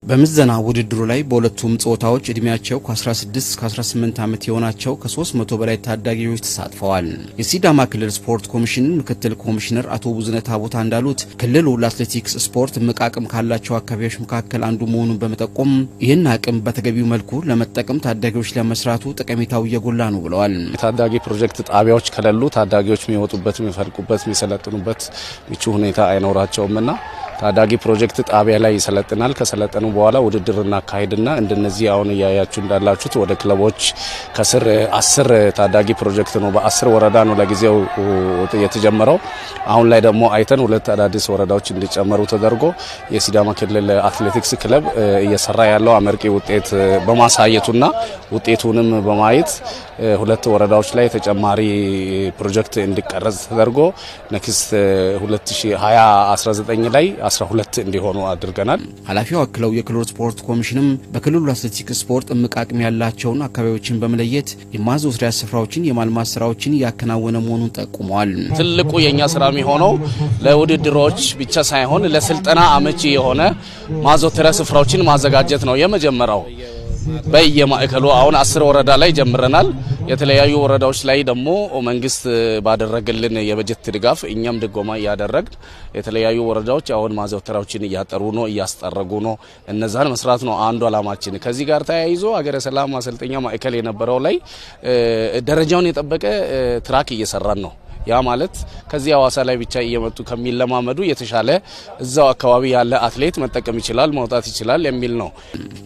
በምዘና ውድድሩ ላይ በሁለቱም ጾታዎች ዕድሜያቸው ከ16 እስከ 18 ዓመት የሆናቸው ከ300 በላይ ታዳጊዎች ተሳትፈዋል። የሲዳማ ክልል ስፖርት ኮሚሽን ምክትል ኮሚሽነር አቶ ብዙነህ ታቦታ እንዳሉት፣ ክልሉ ለአትሌቲክስ ስፖርት እምቅ አቅም ካላቸው አካባቢዎች መካከል አንዱ መሆኑን በመጠቆም፣ ይህን አቅም በተገቢው መልኩ ለመጠቀም ታዳጊዎች ለመስራቱ ጠቀሜታው እየጎላ ነው ብለዋል። የታዳጊ ፕሮጀክት ጣቢያዎች ከሌሉ ታዳጊዎች የሚወጡበት፣ የሚፈልቁበት፣ የሚሰለጥኑበት ምቹ ሁኔታ አይኖራቸውምና ታዳጊ ፕሮጀክት ጣቢያ ላይ ይሰለጥናል። ከሰለጠኑ በኋላ ውድድር እናካሄድና እንደነዚህ አሁን እያያችሁ እንዳላችሁት ወደ ክለቦች ከስር 10 ታዳጊ ፕሮጀክት ነው፣ በ10 ወረዳ ነው ለጊዜው የተጀመረው። አሁን ላይ ደግሞ አይተን ሁለት አዳዲስ ወረዳዎች እንዲጨመሩ ተደርጎ የሲዳማ ክልል አትሌቲክስ ክለብ እየሰራ ያለው አመርቂ ውጤት በማሳየቱና ውጤቱንም በማየት ሁለት ወረዳዎች ላይ ተጨማሪ ፕሮጀክት እንዲቀረጽ ተደርጎ next 2019 ላይ 12 እንዲሆኑ አድርገናል። ኃላፊው አክለው የክልሉ ስፖርት ኮሚሽንም በክልሉ አትሌቲክስ ስፖርት እምቅ አቅም ያላቸውን አካባቢዎችን በመለየት የማዘውተሪያ ስፍራዎችን የማልማት ስራዎችን እያከናወነ መሆኑን ጠቁመዋል። ትልቁ የኛ ስራ የሚሆነው ለውድድሮች ብቻ ሳይሆን ለስልጠና አመቺ የሆነ ማዘውተሪያ ስፍራዎችን ማዘጋጀት ነው የመጀመሪያው። በየማዕከሉ አሁን 10 ወረዳ ላይ ጀምረናል። የተለያዩ ወረዳዎች ላይ ደግሞ መንግስት ባደረገልን የበጀት ድጋፍ እኛም ድጎማ እያደረግን የተለያዩ ወረዳዎች አሁን ማዘውተሪያዎችን እያጠሩ ነው፣ እያስጠረጉ ነው። እነዛን መስራት ነው አንዱ አላማችን። ከዚህ ጋር ተያይዞ ሀገረ ሰላም ማሰልጠኛ ማዕከል የነበረው ላይ ደረጃውን የጠበቀ track እየሰራን ነው። ያ ማለት ከዚህ ሐዋሳ ላይ ብቻ እየመጡ ከሚለማመዱ የተሻለ እዛው አካባቢ ያለ አትሌት መጠቀም ይችላል፣ መውጣት ይችላል የሚል ነው።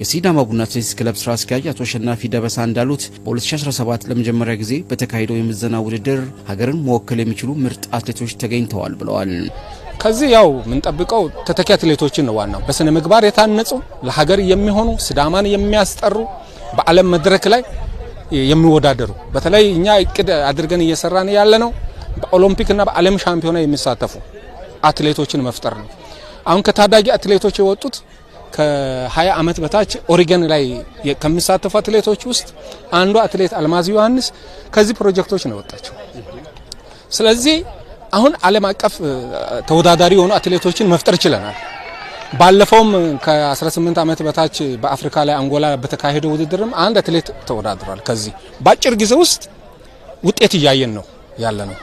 የሲዳማ ቡና አትሌቲክስ ክለብ ስራ አስኪያጅ አቶ አሸናፊ ደበሳ እንዳሉት፣ በ2017 ለመጀመሪያ ጊዜ በተካሄደው የምዘና ውድድር ሀገርን መወከል የሚችሉ ምርጥ አትሌቶች ተገኝተዋል ብለዋል። ከዚህ ያው የምንጠብቀው ተተኪ አትሌቶችን ነው። ዋናው በስነ ምግባር የታነጹ፣ ለሀገር የሚሆኑ፣ ሲዳማን የሚያስጠሩ፣ በዓለም መድረክ ላይ የሚወዳደሩ፣ በተለይ እኛ እቅድ አድርገን እየሰራን ያለ ነው በኦሎምፒክና በዓለም ሻምፒዮና የሚሳተፉ አትሌቶችን መፍጠር ነው። አሁን ከታዳጊ አትሌቶች የወጡት ከ20 ዓመት በታች ኦሪገን ላይ ከሚሳተፉ አትሌቶች ውስጥ አንዷ አትሌት አልማዝ ዮሐንስ ከዚህ ፕሮጀክቶች ነው የወጣችው። ስለዚህ አሁን ዓለም አቀፍ ተወዳዳሪ የሆኑ አትሌቶችን መፍጠር ችለናል። ባለፈውም ከ18 ዓመት በታች በአፍሪካ ላይ አንጎላ በተካሄደው ውድድርም አንድ አትሌት ተወዳድሯል። ከዚህ በአጭር ጊዜ ውስጥ ውጤት እያየን ነው ያለ ነው።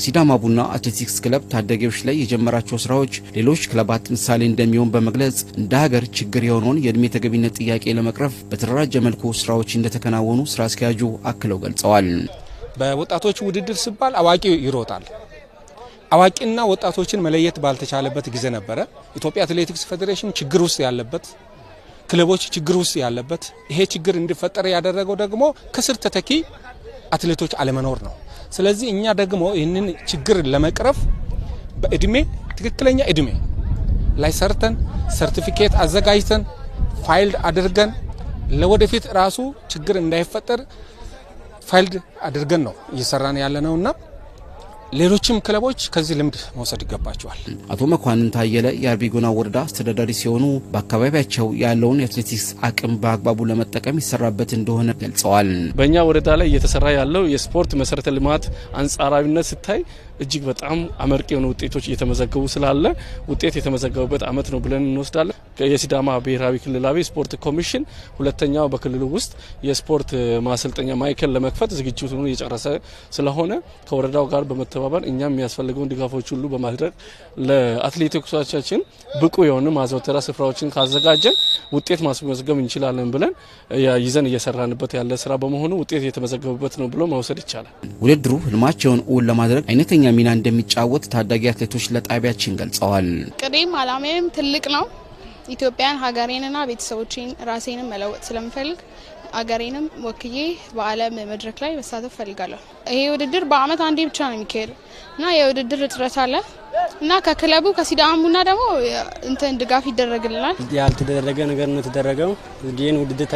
ሲዳማ ቡና አትሌቲክስ ክለብ ታዳጊዎች ላይ የጀመራቸው ስራዎች ሌሎች ክለባት ምሳሌ እንደሚሆን በመግለጽ፣ እንደ ሀገር ችግር የሆነውን የእድሜ ተገቢነት ጥያቄ ለመቅረፍ በተደራጀ መልኩ ስራዎች እንደተከናወኑ ስራ አስኪያጁ አክለው ገልጸዋል። በወጣቶች ውድድር ሲባል አዋቂ ይሮጣል። አዋቂና ወጣቶችን መለየት ባልተቻለበት ጊዜ ነበረ። ኢትዮጵያ አትሌቲክስ ፌዴሬሽን ችግር ውስጥ ያለበት፣ ክለቦች ችግር ውስጥ ያለበት፣ ይሄ ችግር እንዲፈጠር ያደረገው ደግሞ ከስር ተተኪ አትሌቶች አለመኖር ነው። ስለዚህ እኛ ደግሞ ይህንን ችግር ለመቅረፍ በእድሜ ትክክለኛ እድሜ ላይ ሰርተን፣ ሰርቲፊኬት አዘጋጅተን፣ ፋይል አድርገን፣ ለወደፊት ራሱ ችግር እንዳይፈጠር ፋይል አድርገን ነው እየሰራን ያለ ነውና ሌሎችም ክለቦች ከዚህ ልምድ መውሰድ ይገባቸዋል። አቶ መኳንን ታየለ የአርቢጎና ወረዳ አስተዳዳሪ ሲሆኑ፣ በአካባቢያቸው ያለውን የአትሌቲክስ አቅም በአግባቡ ለመጠቀም ይሰራበት እንደሆነ ገልጸዋል። በእኛ ወረዳ ላይ እየተሰራ ያለው የስፖርት መሰረተ ልማት አንጻራዊነት ስታይ እጅግ በጣም አመርቂ የሆኑ ውጤቶች እየተመዘገቡ ስላለ ውጤት የተመዘገቡበት አመት ነው ብለን እንወስዳለን። የሲዳማ ብሔራዊ ክልላዊ ስፖርት ኮሚሽን ሁለተኛው በክልሉ ውስጥ የስፖርት ማሰልጠኛ ማዕከል ለመክፈት ዝግጅቱን እየጨረሰ ስለሆነ ከወረዳው ጋር በመተባበር እኛም የሚያስፈልገውን ድጋፎች ሁሉ በማድረግ ለአትሌቲክሶቻችን ብቁ የሆኑ ማዘውተሪያ ስፍራዎችን ካዘጋጀን ውጤት ማስመዝገብ እንችላለን ብለን ይዘን እየሰራንበት ያለ ስራ በመሆኑ ውጤት የተመዘገቡበት ነው ብሎ መውሰድ ይቻላል። ውድድሩ ህልማቸውን እውን ለማድረግ አይነተኛ ሚና እንደሚጫወት ታዳጊ አትሌቶች ለጣቢያችን ገልጸዋል። እቅዴም አላማዬም ትልቅ ነው። ኢትዮጵያን፣ ሀገሬንና ቤተሰቦቼን ራሴንም መለወጥ ስለምፈልግ አገሬንም ወክዬ በዓለም መድረክ ላይ መሳተፍ ፈልጋለሁ። ይሄ ውድድር በአመት አንዴ ብቻ ነው የሚካሄደው እና የውድድር እጥረት አለ እና ከክለቡ ከሲዳማ ቡና ደግሞ እንትን ድጋፍ ይደረግልናል። ያልተደረገ ነገር ነው የተደረገው። ይህን ውድድር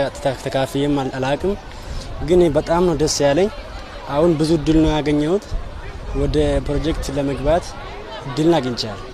ተካፍዬም አላቅም፣ ግን በጣም ነው ደስ ያለኝ። አሁን ብዙ እድል ነው ያገኘሁት። ወደ ፕሮጀክት ለመግባት እድልን አግኝቻለሁ።